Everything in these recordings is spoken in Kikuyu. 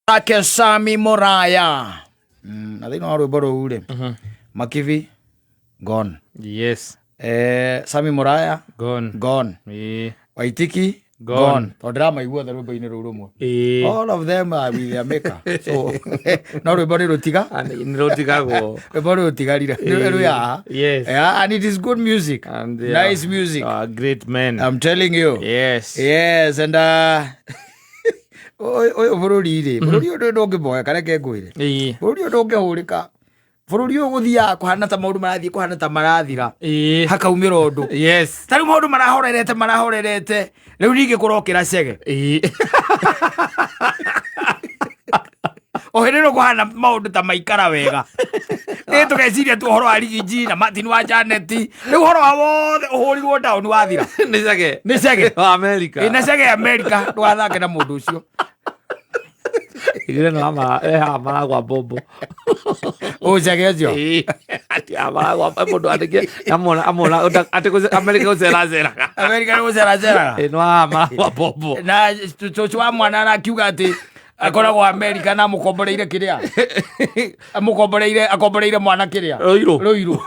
Ake Sami Muraya. Na thĩinĩ wa rwĩmbo rũu rĩ, Makibi gone. Yes. Sami Muraya gone. Gone. Waitiki gone. Gone. Tondũ ndĩramaigua othe rwĩmbo-inĩ rũu rũmwe. All of them are with their maker. So, no rwĩmbo nĩ rũtiga. Nĩ rũtigagwo. Rwĩmbo rũu rũtigarire. Nĩ rwĩ haha. Yes. Yeah, and it is good music. And they nice are, music. Great men. I'm telling you. Yes. Yes, and ũyũ bũrũri rĩ, bũrũri ũyũ ndũngĩboeka, reke ngwĩre. Bũrũri ũyũ ndũngĩhũrĩka, bũrũri ũyũ gũthiaga kũhana ta maũndũ marathiĩ kũhana ta marathira, hakaumĩra ũndũ. Ta rĩu maũndũ marahorerete marahorerete, rĩu ningĩ kũrokĩra cege. O hĩndĩ ĩno kũhana maũndũ ta maikara wega, ĩ tũgeciria tu ũhoro wa Rigiji na Martin wa Janet, rĩu ũhoro wa wothe ũhũrirwo down wathira. Nĩ cege. Nĩ cege. Wa America. Ĩ, na cege ya America, ndũgathake na mũndũ ũcio. Igire no ama eh maragwa bobo. Ũ cege ũcio. Ati amaragwa mũndũ andĩke amona amona ati America gũceraceraga. America nĩ gũceraceraga. Ĩ no amaragwa bobo. Na cũcũ wa mwana arakiuga atĩ akoragwo America na amũkomboreire kĩrĩa amũkomboreire, akomboreire mwana kĩrĩa. Rũirũ. Rũirũ.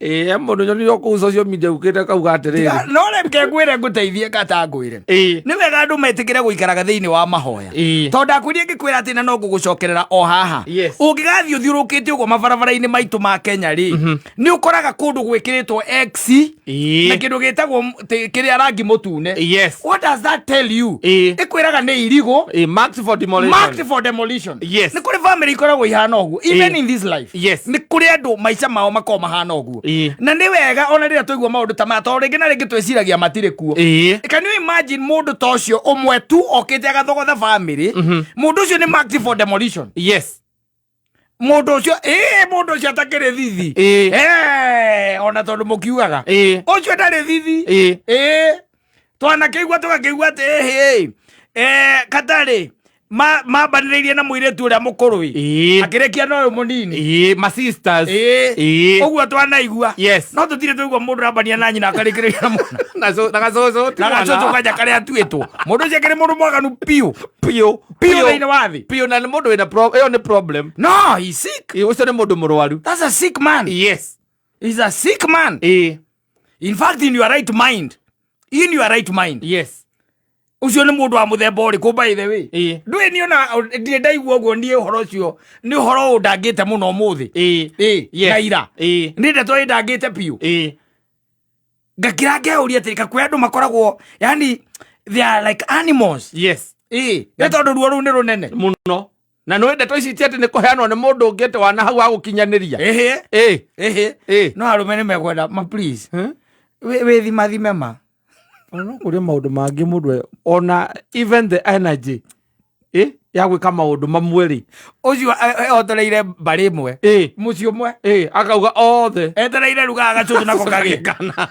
Ĩ mũndũ nyonire kũu social media ukĩte kauga atĩrĩrĩ. No reke ngwĩre, ngũteithie kata ngwĩre. Nĩ wega andũ metĩkĩre gũikaraga thĩinĩ wa mahoya. Tondũ ndakwĩrire ngĩkwĩra atĩ na no ngũgũcokerera o haha. Ũngĩgathiĩ ũthiũrũkĩte ũguo mabarabara-inĩ maitũ ma Kenya rĩ, nĩ ũkoraga kũndũ gwĩkĩrĩtwo X na kĩndũ gĩtagwo kĩrĩa rangi mũtune. What does that tell you? Ĩkwĩraga nĩ irigũ. Marked for demolition. Marked for demolition. Yes. Nĩ kũrĩ family ikoragwo ihana ũguo even in this life. Nĩ kũrĩ andũ maica mao makoragwo mahana ũguo. Na nĩ wega ona rĩrĩa twaigua maũndũ ta maya, tondũ rĩngĩ na rĩngĩ twĩciragia matirĩ kuo. Can you imagine mũndũ ta ũcio ũmwe tu okĩte agathogotha family? Mũndũ ũcio nĩ marked for demolition. Mũndũ ũcio, ĩĩ, mũndũ ũcio atakĩrĩ thithi. Ona tondũ mũkiugaga ũcio ndarĩ thithi. Ĩĩ, twanakĩigua tũgakĩigua atĩ ĩhĩ katarĩ mambanĩrĩirie na mũirĩtu ũrĩa mũkũrũ ĩ. Akĩrĩkia na ũyũ mũnini. Ma sisters. Ũguo twanaigua. No tũtirĩ twaigua mũndũ arambania na nyina akarĩkĩrĩria na mwana. Na gacũcũ ti na mwana. Gacũcũ kanja karĩa atuĩtwo, mũndũ ũcio akĩrĩ mũndũ mwaganu biũ. Biũ. Biũ thĩinĩ wa thĩ. Biũ, na nĩ mũndũ wĩna ĩyo nĩ problem. No, he's sick. Ũcio nĩ mũndũ mũrwaru. That's a sick man. He's a sick man. In fact, in your right mind, in your right mind, ũcio nĩ mũndũ wa mũthemba ũrĩkũ, by the way? Ndũĩ niĩ ona ndirĩ ndaigua ũguo niĩ. Ũhoro ũcio nĩ ũhoro ũndangĩte mũno ũmũthĩ. Na ira. Nĩ ndeto ĩndangĩte biũ. Ngakira ngeuria atĩrĩ, kakwĩ andũ makoragwo yani they are like animals. Nĩ tondũ ruo rũu nĩ rũnene. Mũno, na nĩ ndeto ici ti atĩ nĩ kũheanwo nĩ mũndũ ũngĩ atĩ wana hau wa gũkinyanĩria. Ĩhĩ. No arũme nĩ mekwenda ma please wĩthimathime ma. Ona no kũrĩ maũndũ mangĩ mũndũ ona even the energy ya gwĩka maũndũ mamwe rĩ. Ũcio ehotoreire mbarĩ ĩmwe. Mũciĩ ũmwe. Akauga othe. Etereire rugaga gacũcũ nako kagĩ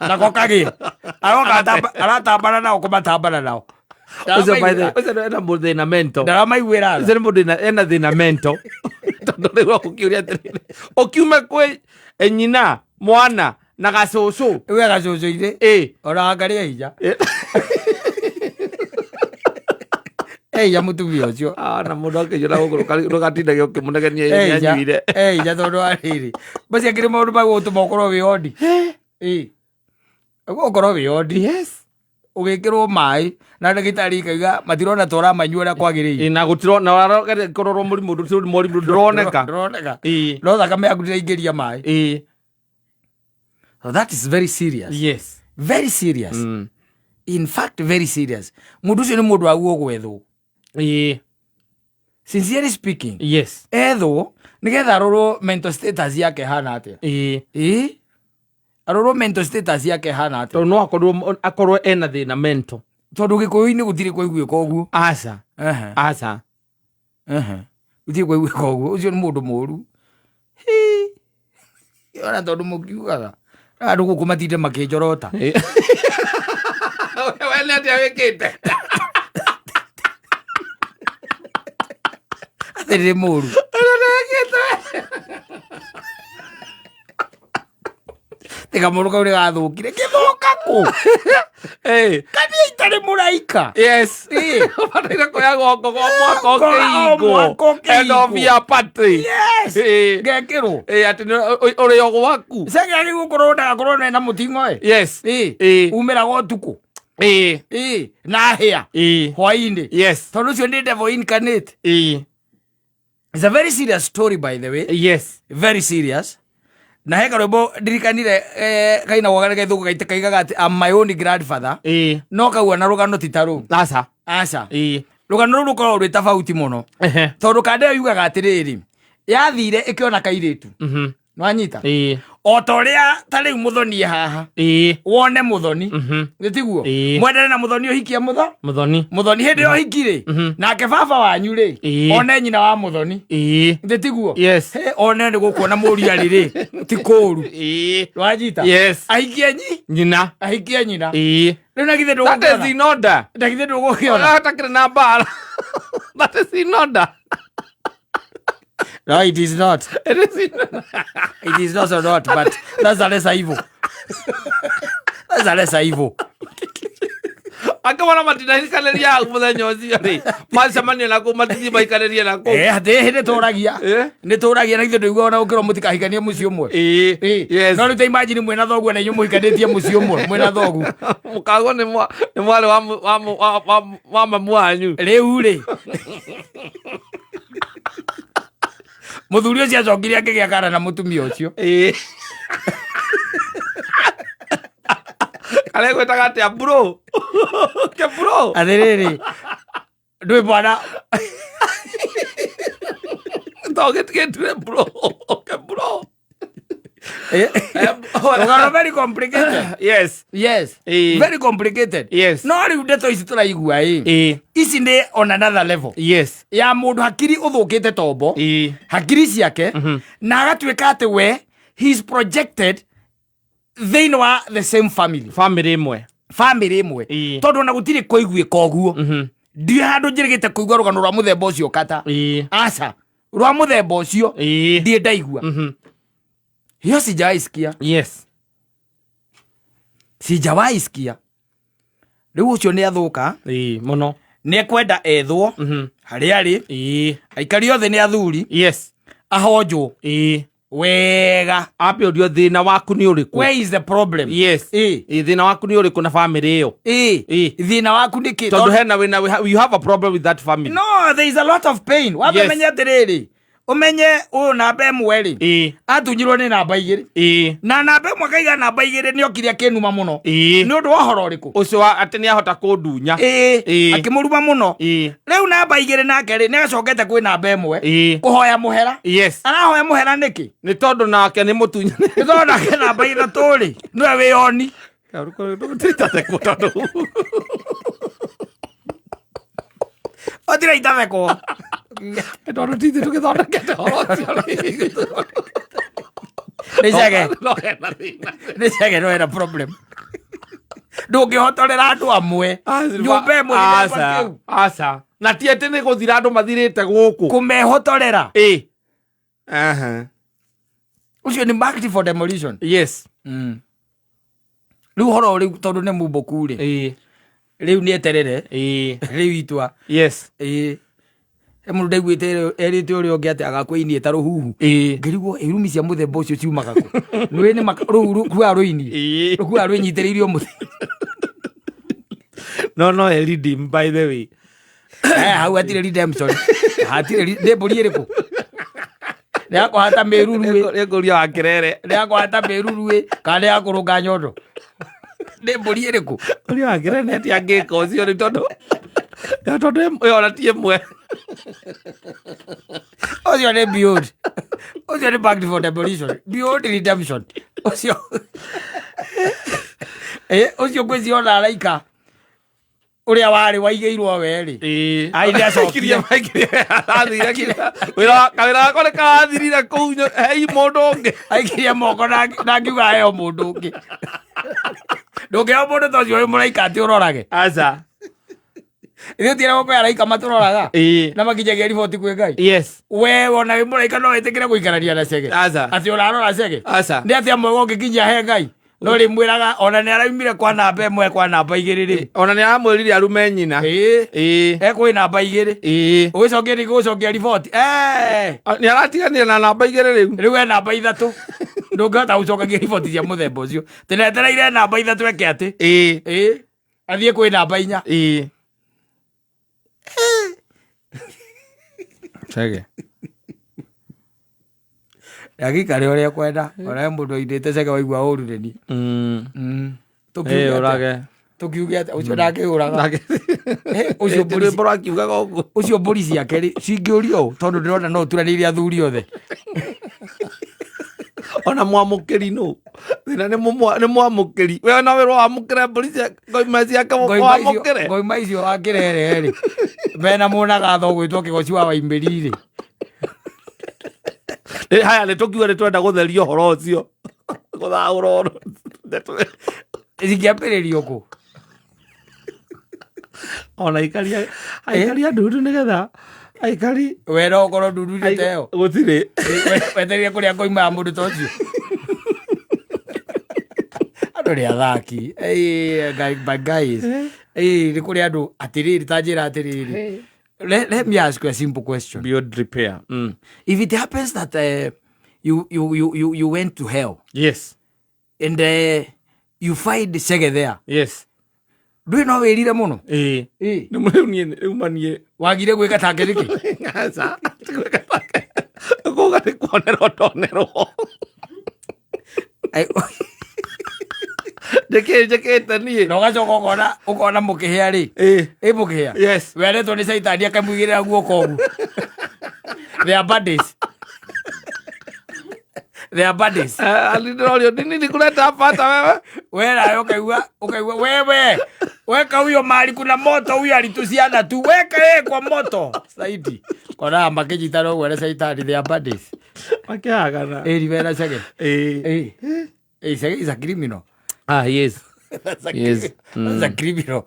nako kagĩ aroka aratambana nao kũmatambana nao. Ũcio by the ũcio ena mũthĩna mental. Ndaramaiguĩra tha. Ũcio nĩ mũndũ ena thĩna mental, tondũ rĩu ũkĩũria atĩrĩrĩ, ũkiume kwĩ nyina mwana na gacũcũ. We gacũcũ-inĩ. Ona ngarĩ eija. Eija mũtumia ũcio. Ah, na mũndũ akĩiyũra gũkũ ndũgatindage ũkĩmũnegenia Eija. nĩanyuire. Eija tondũ wa rĩrĩ macio akĩrĩ maũndũ ma gũtũma ũkorwo wĩ ondi. Ĩ ũkorwo wĩ ondi. Ũgĩkĩrwo maĩ na ndagĩtarĩ ikauga matirona ta ũramanyua ũrĩa kwagĩrĩire. Na gũtirona kũrorwo mũrimũ mũrimũ ndũroneka. Ndũroneka. No thakame yaku ndĩraingĩria maĩ. So that is very serious. Very serious. In fact, very serious. Mũndũ ũcio nĩ mũndũ waguo gwethwo. Sincerely speaking. Ethwo nĩgetha arorwo mental status yake hana atĩa. Ĩĩ. Arorwo mental status yake hana atĩa. Tondũ no akorwo ena thĩna mental. Tondũ gĩkũyũ-inĩ gũtirĩ kwaiguĩka ũguo. Aca. Aca. Gũtirĩ kwaiguĩka ũguo. Ũcio nĩ mũndũ mũru. Hii. Ona tondũ mũkiugaga andũ gũkũ matinde makĩnjorota. We nĩ atĩa wĩkĩte? Atĩ ndĩ mũru. Tiga mũndũ kau nĩ gathũkire. Gĩthũka kũ? Kaniĩ. Itarĩ mũraika. Yes. Ĩĩ. Ũbataire kuoyagwo ngũkũ o mwaka O ũkĩhingwo. mwaka ũkĩhingwo. End of year party. Yes. Ĩĩ. Ngekĩrwo. Ĩĩ, atĩ nĩ ũrĩ o gwaku. Cege agĩrĩirwo gũkorwo ndagakorwo na mũting'oe. Yes. Ĩĩ. Ĩĩ. Umĩraga ũtukũ. Ĩĩ. Ĩĩ. Na hĩa. Ĩĩ. Hwaĩ-inĩ. Yes. Tondũ ũcio nĩ devil incarnate. Ĩĩ. It's a very serious story, by the way. Yes. Very serious. Na he karwĩmbo ndirikanire kainagwo karĩ gaithũngũ gaite kaigaga atĩ, "I'm my own grandfather." Ĩĩ. No kau ona rũgano ti ta rũu. Aca. Aca. Ĩĩ. Rũgano rũu rũkoragwo rwĩ tofauti mũno. Ehe. Tondũ kanda ĩyo yugaga atĩrĩrĩ, yathire ĩkĩona kairĩtu. Nwanyita? Ĩĩ. O ta ũrĩa ta rĩu mũthoni e haha. Ĩĩ. Wone mũthoni. Nĩ tiguo? Ĩĩ. Mwendane na mũthoni ũhikie mũtho? Mũthoni. Mũthoni hĩndĩ ya ũhiki rĩ, nake baba wanyu rĩ, Ĩĩ. one nyina wa mũthoni. Ĩĩ. Nĩ tiguo? Yes. He, one nĩ gũkuona mũriu arĩ rĩ, ti kũũru. Ĩĩ. Wanyita? Yes. Ahikie nyi? Nyina. Ahikie nyina. Ĩĩ. Rĩu na githĩ That is ndũgũkĩona? in order. Na githĩ ndũgũkĩona? Hatakĩrĩ na mbara. That is in order. No, it is not. It is in order. It is not so not, but that's a lesser evil. That's a lesser evil. Angĩmona matinahikanĩria hau mũthenya ũcio rĩ, macemania na kũu matithiĩ maikarĩrie na kũu. Eh, atĩ hĩndĩ tũragia. Eh? Nĩ tũragia na ithuĩ ndũigua ona gũkĩrwo mũtikahikanie mũciĩ ũmwe. Ĩĩ. Eh. Yes. No rĩu ta imagine mwĩna thoguo na inyuĩ mũhikanĩtie mũciĩ ũmwe mwĩna thoguo. Mũkagwo nĩ mwarĩ wa mamu wanyu. Rĩu rĩ. Mũthuri ũcio acokire akĩgĩa kana na mũtumia ũcio. Ĩĩ. Aregwĩtaga atĩa bro? Ke bro? Atĩrĩrĩ. Ndwĩ mwana To gĩtigĩtire bro. Ke bro. Rũgano very complicated. Yes. Yes. Ĩĩ. Very complicated. Yes. No rĩu ndeto ici tũraigua ĩ. Ĩĩ. Ici nĩ on another level. Yes. Ya mũndũ hakiri ũthũkĩte tombo. Ĩĩ. Hakiri ciake na agatuĩka atĩ we he is projected thĩinĩ wa the same family. Family ĩmwe. Family ĩmwe. Ĩĩ. Tondũ ona gũtirĩ kũiguĩka ũguo. Ndirĩ handũ njĩrĩgĩte kũigua rũgano rwa mũthemba ũcio kata. Ĩĩ. Aca. Rwa mũthemba ũcio Ĩĩ. ndirĩ ndaigua. Hiyo sijawahi sikia. Yes. Sijawahi sikia. Rĩu ũcio nĩ athũka. Ĩĩ, mũno. Nĩ ekwenda ethwo harĩa arĩ. Ĩĩ. Aikari othe nĩ athuri. Yes. Ahonjwo. Ĩĩ. Wega. Ambe ũrio thĩna waku nĩ ũrĩkũ? Where is the problem? Yes. Ĩĩ. Ĩĩ, thĩna waku nĩ ũrĩkũ na family ĩyo? Ĩĩ. Ĩĩ. Thĩna waku nĩ kĩ? Tondũ hena wĩna, you have a problem with that family. No, there is a lot of pain. Wambe Yes. menye atĩrĩrĩ. Ũmenye ũyũ namba ĩmwe rĩ. Ĩĩ. Atunyirwo nĩ namba igĩrĩ. Ĩĩ. Na namba ĩmwe akaiga namba igĩrĩ nĩ okire akĩnuma mũno. Ĩĩ. Nĩ ũndũ wa ũhoro ũrĩkũ? Ũcio wa atĩ nĩ ahota kũndunya. Ĩĩ. Ĩĩ. Akĩmũruma mũno. Ĩĩ. Rĩu namba igĩrĩ nake rĩ nĩ acokete kwĩ namba ĩmwe. Ĩĩ. Kũhoya mũhera. Yes. Arahoya mũhera nĩkĩ? Nĩ tondũ nake nĩ mũtunyani. Nĩ tondũ nake namba ithatũ rĩ nĩwe wĩyoni. Titathekwo tondũ. Otira itathekwo. Tondũ tithe tũgĩthondekete ũhoro ũcio rĩ. Nĩ cege. No hena thĩna. Nĩ cege no hena problem. Ndũngĩhotorera andũ amwe. Nyũmba ĩmwe gĩthemba Aca, kĩu. aca. Na ti atĩ nĩ gũthira andũ mathirĩte gũkũ. Kũmehotorera. Ĩ. Aha. Ũcio nĩ marked for demolition. Yes. Rĩu ũhoro rĩu tondũ nĩ mumbũku rĩ. Ĩ. Rĩu nĩ eterere. Ĩ. Rĩu itua. Yes. Ĩ. He mũndũ ndaiguĩte erĩte ũrĩa ũngĩ atĩ agakwĩinie ta rũhuhu. Ĩ. Ngĩrigwo irumi cia mũthemba ũcio ciumaga kũ? Nĩũĩ nĩ rũu rũkuaga rũini. Ĩ. Rũkuaga rwĩnyitĩrĩire mũthĩ. No no e redeem by the way. Eh, hau hatirĩ redemption. Hatirĩ nĩ mbũri ĩrĩkũ? Nĩ ya kũhata mĩruru ĩ. Nĩ ngũria wa kĩrere. Nĩ ya kũhata mĩruru ĩ, kana nĩ ya kũrũnga nyondo? Nĩ mbũri ĩrĩkũ? Ũrĩa wa kĩrere nĩ atĩ angĩka ũcio nĩ tondũ nĩ tondũ ĩyo ona ti ĩmwe. Ũcio nĩ beyond. Ũcio nĩ back for demolition. Beyond redemption. Ũcio. Eh, ũcio ngwĩciria ona araika ũrĩa warĩ waigĩirwo we rĩ. Ĩĩ. Ai, nĩ acokire. Aikirie, athire kinya. Wĩra kawĩra gakwa nĩ karathirire kũu hei mũndũ ũngĩ. Aikirie moko na ngiuga heo mũndũ ũngĩ. Ndũngĩheo mũndũ ta ũcio wĩ mũraika atĩ ũrorage. Aca. Ithuĩ tiragwo kwĩ araika matũroraga. Ĩĩ. Na makinyagia riboti kwĩ Ngai. Yes. We ona wĩ mũraika no wĩtĩkĩre gũikarania na cege. Aca. Atĩ ũrarora cege. Aca. Nĩ atĩa mwega ũngĩkinyia he Ngai. No rĩmwĩraga ona nĩ araumire kwa namba 1 kwa namba 2 rĩ. Ona nĩ aramwĩrire arume nyina. Ĩĩ. Ĩĩ. Ekwĩ namba 2. Ĩĩ. Ũgĩcokia nĩ gũcokia riboti. Eh. Nĩ aratiganire na namba 2 rĩu. Rĩu e namba 3. Ndũngĩhota gũcokagia riboti cia mũthemba ũcio. Tũnetereire namba 3 eke atĩ. Ĩĩ. Ĩĩ. Athiĩ kwĩ namba 4. Ĩĩ. Chege. Agĩikare ũrĩa kwenda ona mũndũ oindĩte cege waigua ũru nĩ niĩ. Tũkiuge Ũrage. Tũkiuge atĩa ũcio ndangĩũraga. Ũcio mbũri rwĩmbo rwakiugaga ũguo. Ũcio mbũri ciake rĩ cingĩũrio ũũ tondũ ndĩrona no ũturanĩire athuri othe. Ona mwamũkĩri nũ thĩna nĩ mwamũkĩri we na wĩrwo wamũkĩre mbũri cia ngoima ciake wamũkĩre ngoima icio wakĩrere rĩ mena mũnagatho ũgwĩtwo kĩgoci wa waimbĩri rĩ. Haya nĩ tũkiuga nĩ twenda gũtheria ũhoro ũcio gũthaũra ũhoro cingĩambĩrĩrio kũ ona aikari a ndundu nĩgetha aikari we no ũkorwo ndundu-inĩ ta ĩyo gũtirĩ wetereire kũrĩa ngoima ya mũndũ ta ũcio andũ nĩ athaki but guys nĩ kũrĩ andũ atĩrĩrĩ ta njĩra atĩrĩrĩ. Let me ask you a simple question. Beyond repair. If it happens that you went to hell. Yes. And you find Chege there. Yes. Ndũĩ no wĩrire mũno? Ĩĩ. Ĩĩ. Nĩ rĩu niĩ rĩu maniĩ. Wagire gwĩka take nĩkĩ? Aca, ti gwĩka take. Kuga nĩ kuonerwo ndonerwo. Njĩkĩ njĩkĩte niĩ. Na ũgacoka ũkona mũkĩhĩa rĩ. Ĩĩ. Ĩ mũkĩhĩa. Yes. Weretwo nĩ caitani akamũigĩrĩra guoko ũguo. They are buddies. They are buddies. Ndĩrorio nini nikuleta pata wewe. We nawe ũkaigua wewe. Weka huyo mahali kuna moto, huyo alitusiana tu. Weka yeye kwa moto. Saidi. Kona makĩnyitana ũguo na caitani, they are buddies. Makĩhagana. Ĩri wena Chege. Ĩĩ. Ĩĩ. Ĩĩ, Chege is a criminal. Yes. That's a Yes. That's a criminal.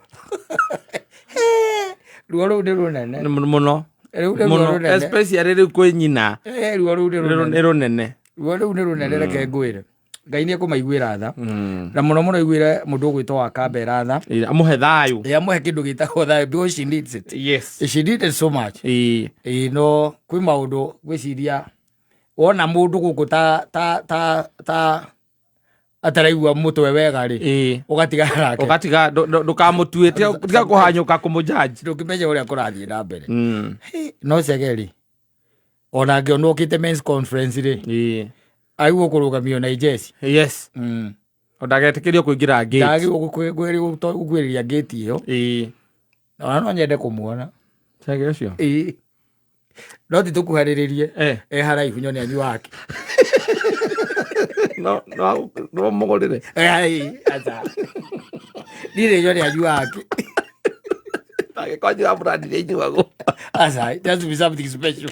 Ruo rũu nĩ rũnene. Nĩ mũno. Rĩu nĩ ruo Mũno. rũnene. Especially rĩu kwĩ nyina. Ruo rũu nĩ rũnene. Nĩ rũnene. Ruo rũu nĩ rũnene, reke ngwĩre. Ngai nĩ ekũmaiguĩra tha. Na mũno mũno iguĩre mũndũ ũgwĩtwo wa Kambera tha. Amũhe thayũ. Ĩ, amũhe kĩndũ gĩtagwo thayũ because she needs it. Yes. She needs it so much. Ĩĩ. Ĩ, no kwĩ maũndũ ngwĩciria wona mũndũ gũkũ ta ataraigua mũtwe wega rĩ. Ĩĩ. Ũgatigana nake. Ũgatiga ndũkamũtue, tiga kũhanyũka kũmũjudge. Ndũngĩmenya ũrĩa kũrathiĩ na mbere. No Chege rĩ, ona angĩonwo okĩte men's conference rĩ, Ĩĩ. agĩrĩirwo kũrũgamio na ijeci. Yes. Ndagetĩkĩrio kũingĩra gate. Ndagĩrĩirwo gũkuĩrĩria gate ĩyo. Ĩĩ. Ona no nyende kũmuona. Chege ũcio? Ĩĩ. No ti tũkuhanĩrĩrie. Eh. E haraihu nyone anyua wake. No, no, no mũgũrĩre. Ai, aca. Ndirĩ nyone anyua wake. Ndagĩkorwo nyua brand iria inyuagwo. Aca, it has to be something special.